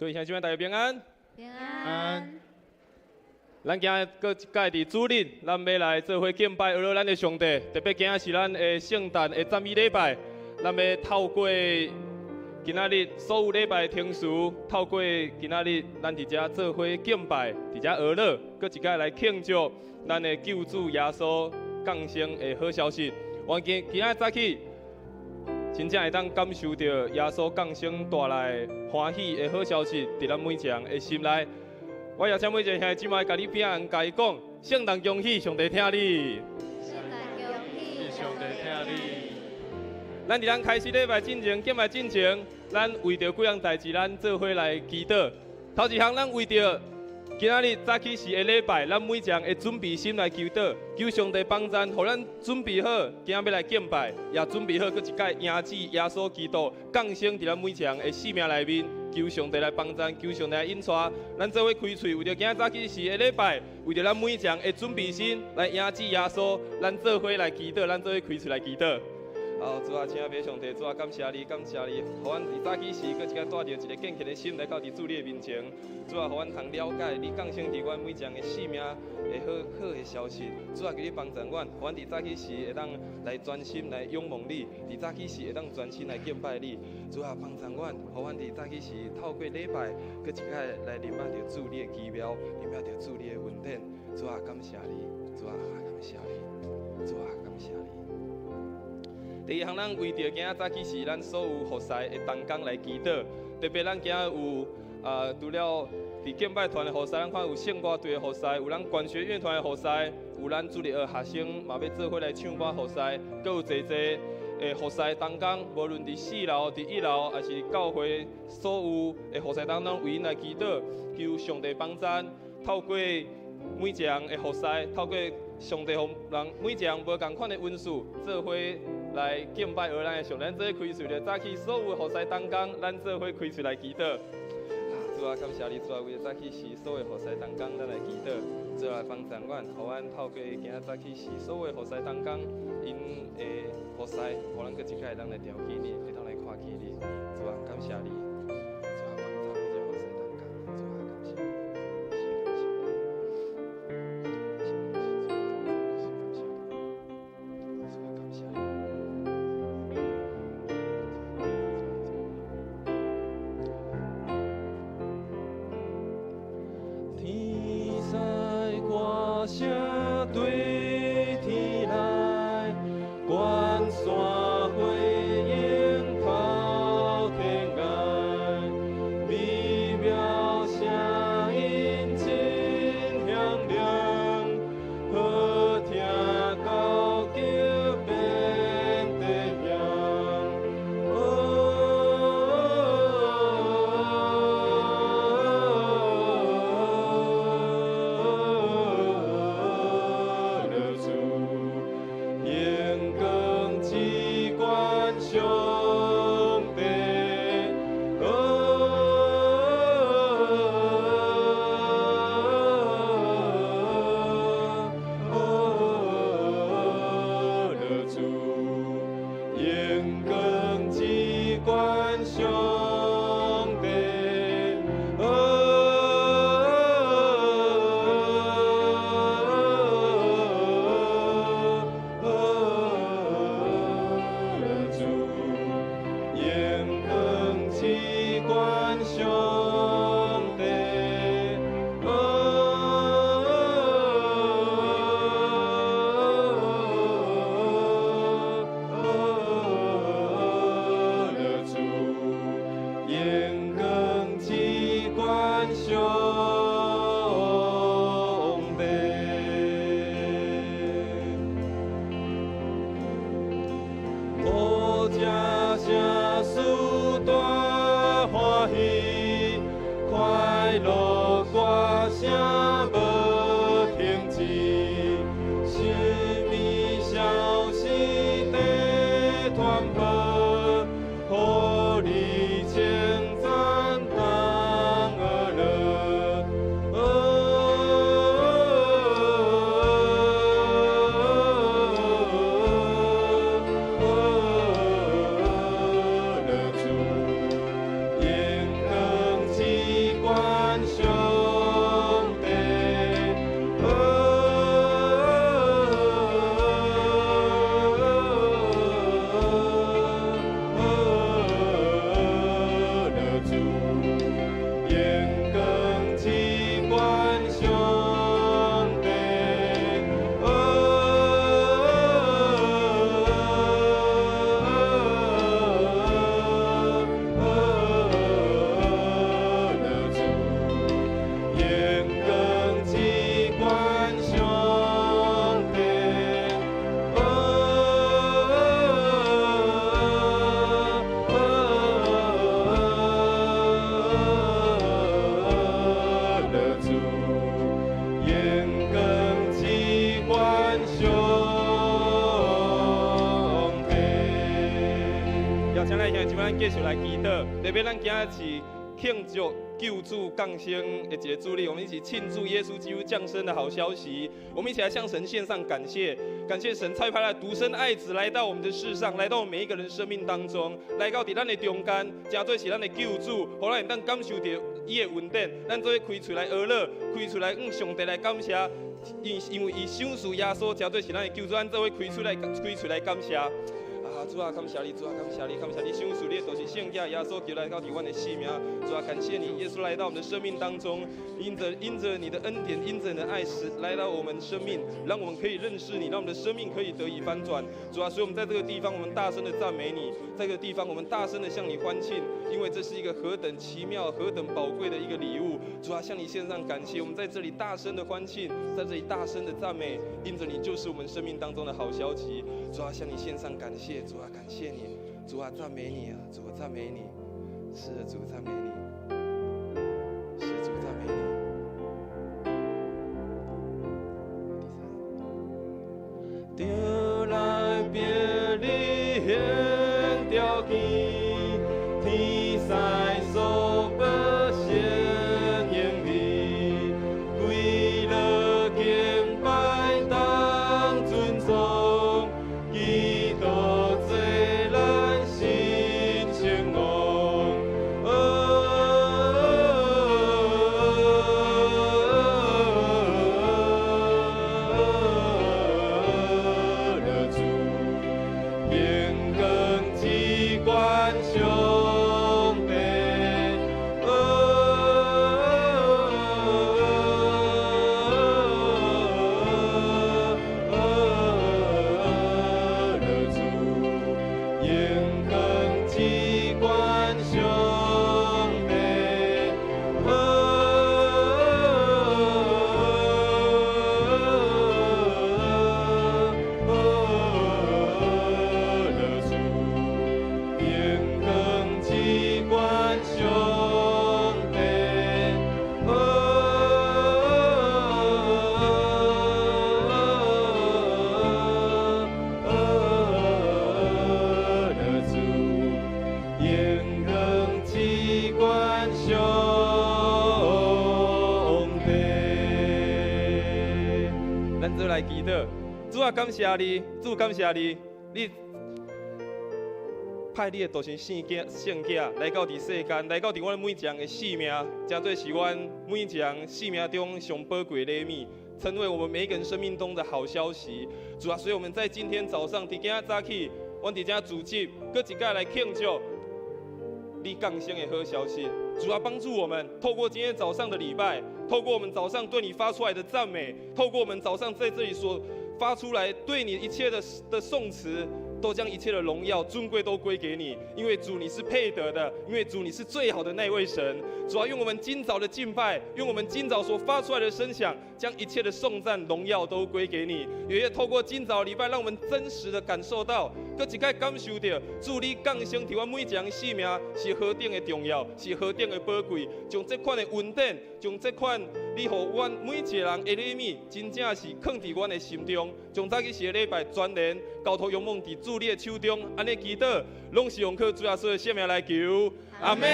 各位兄弟姊妹，大家平安。平安。咱今日閣一擺佇主日，咱欲來做伙敬拜，阿樂咱的上帝。特別今仔是咱的聖誕的讚美禮拜，咱欲透過今仔日所有禮拜程序，透過今仔日咱佇遮做伙敬拜，佇遮阿樂，閣一擺來慶祝咱的救主耶穌降生的好消息。我今仔早起，真正會當感受著耶穌降生帶來歡喜的好消息，佇咱每一個人的心內。我邀請每一個兄弟姊妹，共你邊仔人共伊講：聖誕恭喜，上帝疼你。聖誕恭喜，上帝疼你。咱佇咱開始禮拜進前，敬拜進前，咱為著幾項代誌，咱做伙來祈禱。頭一項，咱為著今仔日早起時的禮拜，咱每一個人的準備心來求禱，求上帝幫贊，予咱準備好，今仔欲來敬拜，也準備好閣一擺迎接耶穌基督降生佇咱每一個人的生命內面。求上帝來幫贊，求上帝來引帶，咱做伙開喙，為著今仔早起時的禮拜，為著咱每一個人的準備心來迎接耶穌，咱做伙來祈禱，咱做伙開喙來祈禱。哦，主啊，親愛的上帝，主啊，感謝你，感謝你，予阮佇早起時，閣一擺帶著一個敬虔的心來到佇主你的面前。主啊，予阮通了解你降生佇阮每一個人的生命的好好的消息。主啊，求你幫助阮，予阮佇早起時會當來專心來仰望你，佇早起時會當專心來敬拜你。主啊，幫助阮，予阮佇早起時透過禮拜，閣一擺來認捌著主你的奇妙，認捌著主你的恩典。主啊，感謝你，主啊，感謝你，主啊，感謝你。第二項，咱為著今仔早起時，咱所有服侍的同工來祈禱。特別咱今仔有除了佇敬拜團的服侍，咱看有聖歌隊的服侍，有咱管弦樂團的服侍，有咱主日學學生嘛欲做伙來唱歌服侍，閣有濟濟的服侍同工，無論佇四樓、佇一樓，抑是教會所有的服侍當中，為𪜶來祈禱，求上帝幫贊，透過每一個人的服侍，透過上帝予人每一個人無仝款的恩賜，做伙來敬拜阿樂咱的上帝。咱做伙開喙咧，早起所有的服侍同工，咱做伙開喙來祈禱。主啊，感謝你，主啊，為著早起時所有的服侍同工，咱來祈禱。主啊，幫助阮，予阮透過今仔早起時所有的服侍同工，𪜶的服侍，予咱閣一擺會當來調起你，會當來看起你。主啊，感謝你。主啊，幫助每一個服侍同工。主啊，感謝你，感謝你。感謝你，主啊，感謝你。天使歌聲對天來，關山回應透天涯，美妙聲音真響亮，好聽到極遍地響。哦，樂主，榮光至懸上帝。哦，樂主，榮光至懸上帝。哦，樂主，榮光至懸上帝。哦，樂主，榮光至懸上帝。哦，這聖事大歡喜，快樂歌聲無停止，神秘消息在傳播，予你稱讚同阿樂。哦，咱繼續來祈禱。特別咱今仔是慶祝救主降生的一个主日，我們一起慶祝耶穌基督降生的好消息。我們一起來向神獻上感謝，感謝神差派了獨生愛子來到我們的世上，來到我們每一個人生命當中，來到佇咱的中間，成做是咱的救主，予咱會當感受著伊的恩典。咱做伙開喙來呵咾，開喙來向上帝來感謝。因為伊賞賜耶穌，成做是咱的救主，咱做伙開喙來感謝。啊，主啊，感謝你，主啊，感謝你，感謝你，賞賜你的獨生聖子耶穌基督來到佇阮的生命。主啊，感謝你，耶穌來到我們的生命當中，因著你的恩典，因著你的愛，使來到我們生命，讓我們可以認識你，讓我們的生命可以得以翻轉。主啊，所以我們在這個地方，我們大聲的讚美你，在這個地方，我們大聲的向你歡慶，因為這是一個何等奇妙、何等寶貴的一個禮物。主啊，向你獻上感謝，我們在這裡大聲的歡慶，在這裡大聲的讚美，因著你就是我們生命當中的好消息。主啊，向你獻上感謝。主啊，感謝你，主啊，讚美你啊，主啊，讚美你，是的，主讚美你，是主讚美你。第三，著來別離顯條件，天使所報顯榮美，跪落敬拜當尊崇，基督做咱新生王。哦，主，榮光至懸上帝。哦，主，榮光至懸上帝。哦，主，榮光至懸上帝。哦，主，榮光至懸上帝。咱做來祈禱，主啊，感謝你，主感謝你，你派你的獨生聖子來到佇世間，來到佇阮每一個人的生命，成做是阮每一個人生命中上寶貴的禮物，成為我們每一個人生命中的好消息。主啊，所以我們在今天早上，佇今仔早起，阮佇遮組織，閣一擺來慶祝你降生的好消息。主啊，幫助我們，透過今天早上的禮拜，透過我們早上對你發出來的讚美，透過我們早上在這裡所發出來對你一切的頌詞，都將一切的榮耀尊貴都歸給你，因為主你是配得的，因為主你是最好的那位神。主啊，用我們今早的敬拜，用我們今早所發出來的聲響，將一切的頌讚榮耀都歸給你。也透過今早禮拜，讓我們真實的感受到，閣一擺感受著主你降生佇阮每一個人生命是何等的重要，是何等的寶貴。將這款的恩典，將這款你予阮每一個人的禮物，真正是囥佇阮的心中。從早起時的禮拜，全然交託仰望佇主你的手中，按呢祈禱，攏是奉靠主耶穌的聖名來求，阿們。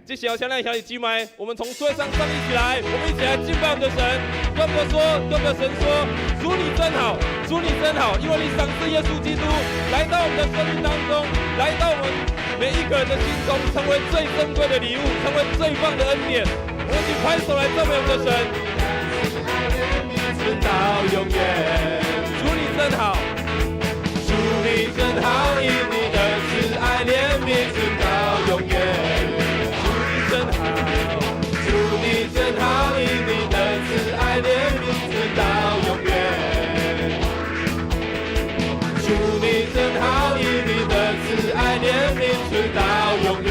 這時候，請咱兄弟姊妹，我們從座上站立起來，我們一起來敬拜我們的神。跟我說，跟我們的神說，主你真好，主你真好，因為你賞賜耶穌基督來到我們的生命當中，來到我們每一個人的心中，成為最珍貴的禮物，成為最棒的恩典。我們一起拍手來讚美我們的神。直到永遠，主你真好，主你真好，因你的慈愛憐憫直到永遠。主你真好，主你真好，因你的慈愛憐憫直到永遠。主你真好，因你的慈愛憐憫直到永遠。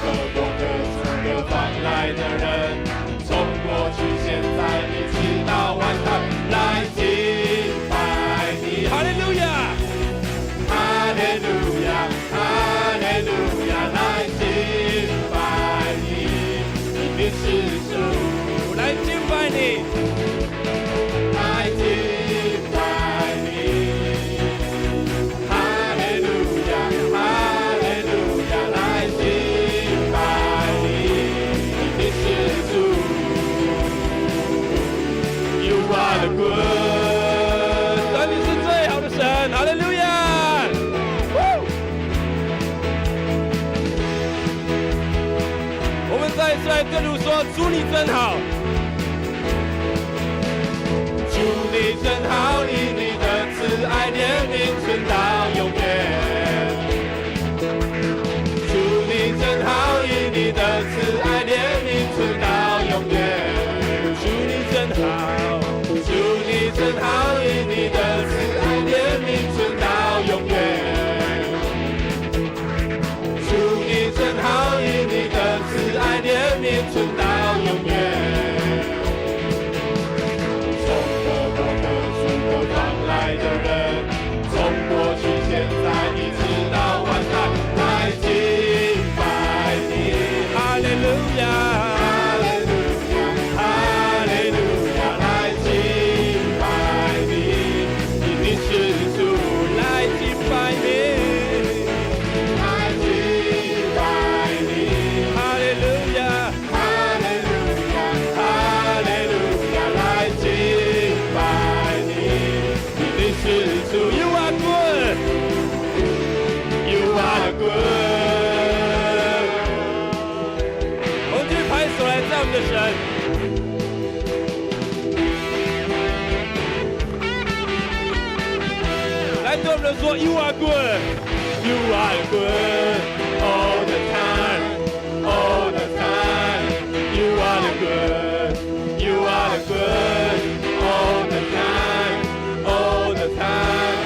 從各國各族各方來的人，從過去、現在一直到萬代，來敬拜你。哈利路亞，哈利路亞，哈利路亞，來敬拜你，你是主，來敬拜你，來敬拜你，哈 good。神，你是最好的神，哈利路亞！我們再一次來對主說：主你真好，主你真好，以你的慈愛憐憫存到永遠。主你真好，以你的慈愛憐憫存到永遠。主你真好，主你真好，以你的慈愛憐憫存到永遠。主你真好，以你的慈愛憐憫存到永遠。從各國各族各方來的人，從過去、現在一直到萬代，來敬拜你。哈利路亞，哈利路亞，哈利路亞，來敬拜你，因你是主，來敬拜你，來敬拜你。哈利路亞，哈利路亞，哈利路亞，來敬拜你，因你是主。You are good, you are good。我們繼續拍手來讚我們的神。來對我們的說，You are good, you are good all the time, all the time. You are good, you are good all the time, all the time.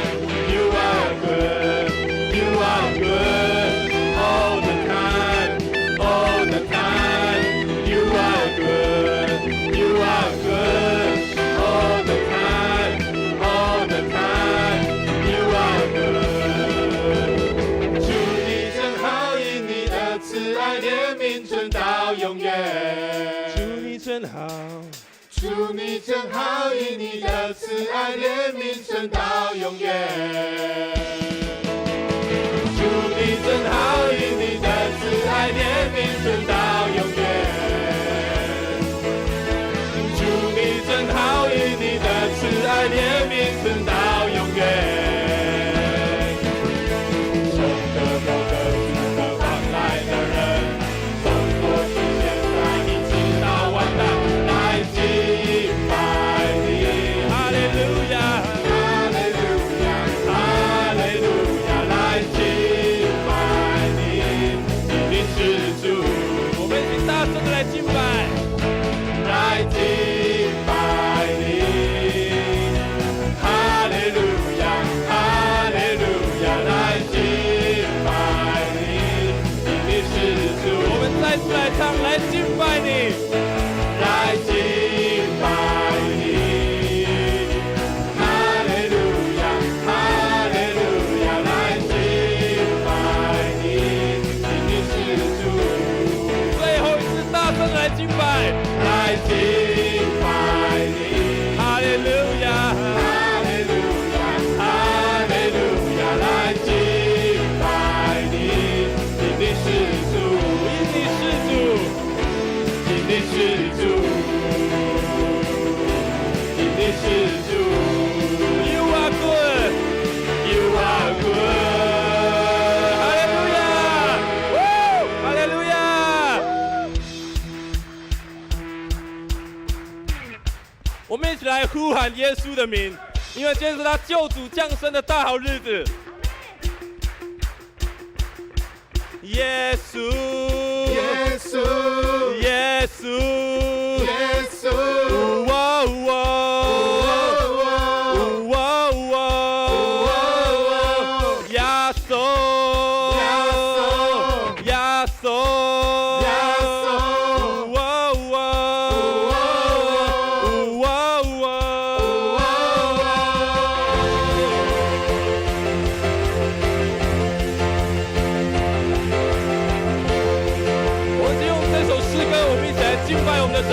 You are good, you are good all the time, all the time. You are good, you are good all the time, all the time. You are good. 主你真好，因你的慈愛憐憫存到永遠。主你真好，主你真好，因你的慈愛憐憫存到永遠。主你真好，因你的慈愛憐憫存到永遠。主你真好，因你的慈愛憐憫存到永遠。從各國各族各方來的人，從過去、現在一直到萬代，來敬拜你。哈利路亞，哈利路亞，哈利路亞，來敬拜你，因你是主。我們一起大聲的來敬拜，來敬拜你。哈利路亞，哈利路亞，來敬拜你，因你是主。我們再次來唱，來敬拜你，來敬拜你。哈利路亞，哈利路亞，來敬拜你，因你是主。最後一次大聲來敬拜，來敬拜你。哈利路亞，哈利路亞，哈利路亞，來敬拜你，因你是主，因你是主，因你是主，因你是主。You are good, you are good。哈利路亞，哈利路亞。我們一起來呼喊耶穌的名，因為今天是他救主降生的大好日子。耶穌，耶穌，耶穌，耶穌，哇哇哇哇，耶穌，耶穌，耶穌，哇哇哇哇。我們就用這首詩歌，我們一起來敬拜我們的神。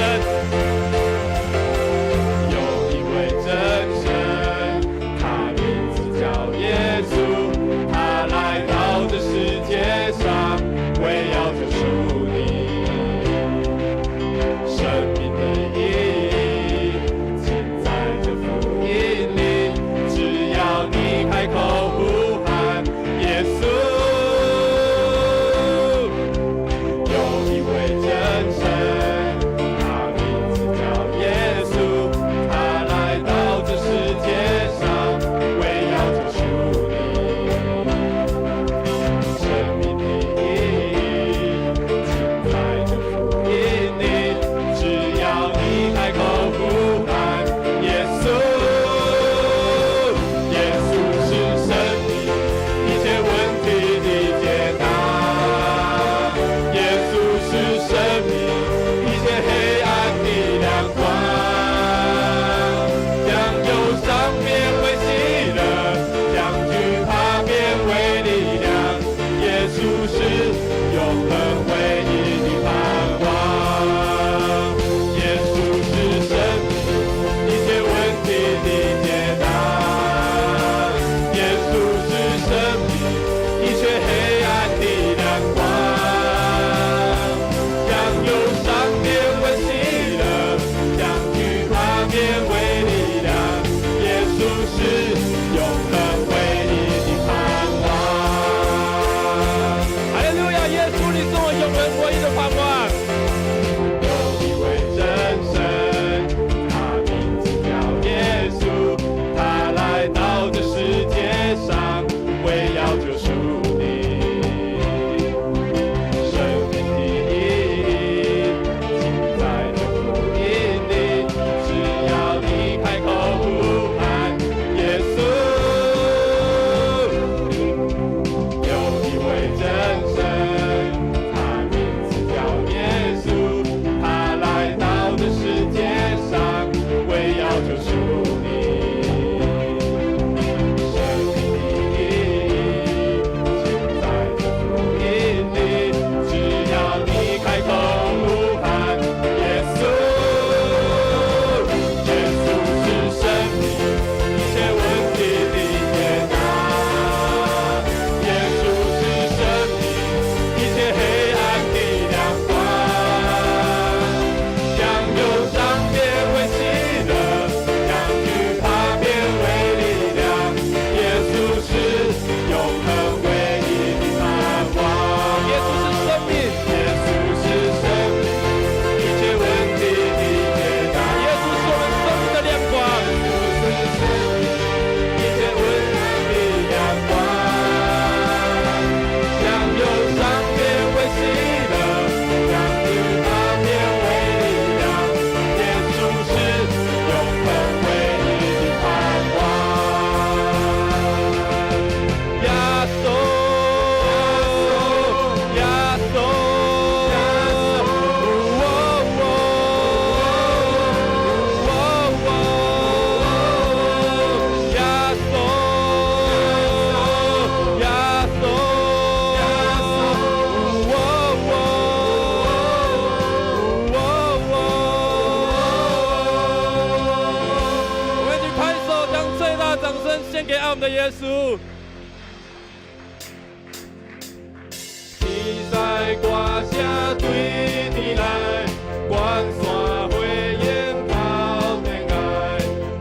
給愛我們的耶穌。天使歌聲對天來，關山火焰透天來，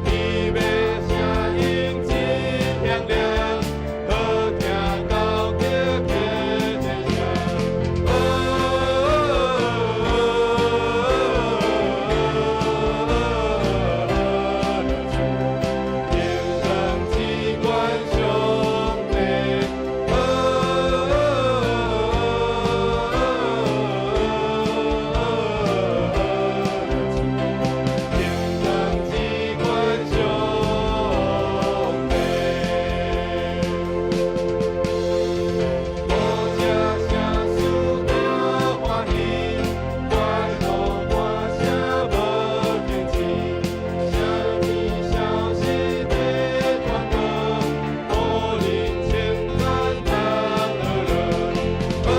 甜蜜聲音真響亮，好聽到叫天聲。哦，平等至關上帝。哦，平等至關上帝。無聲聲事大歡喜，歡樂歌聲無停止，啥物消息在傳播，予人稱讚通樂樂。哦，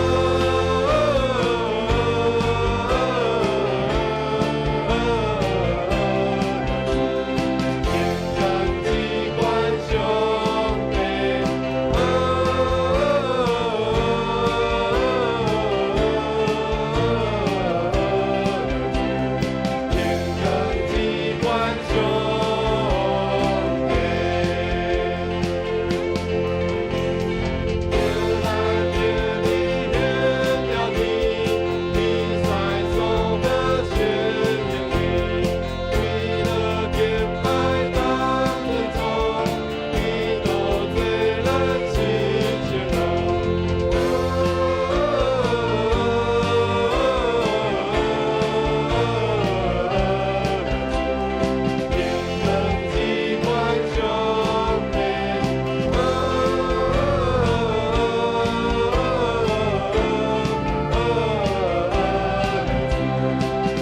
平等至關上帝。哦，平等至關上帝。來著你顯了天，天使所得宣揚你，為了敬拜當尊崇，基督做咱新生路。平等至關上帝。哦，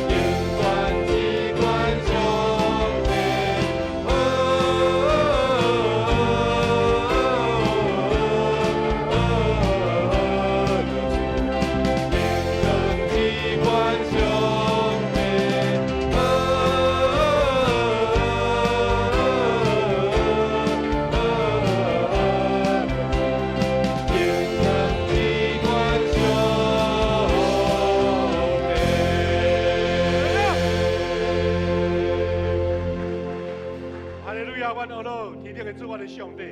永遠至關上帝。哦，平等至關上帝。哦，平等至關上帝。哈利路亞，阮阿樂，天頂的主，我的上帝。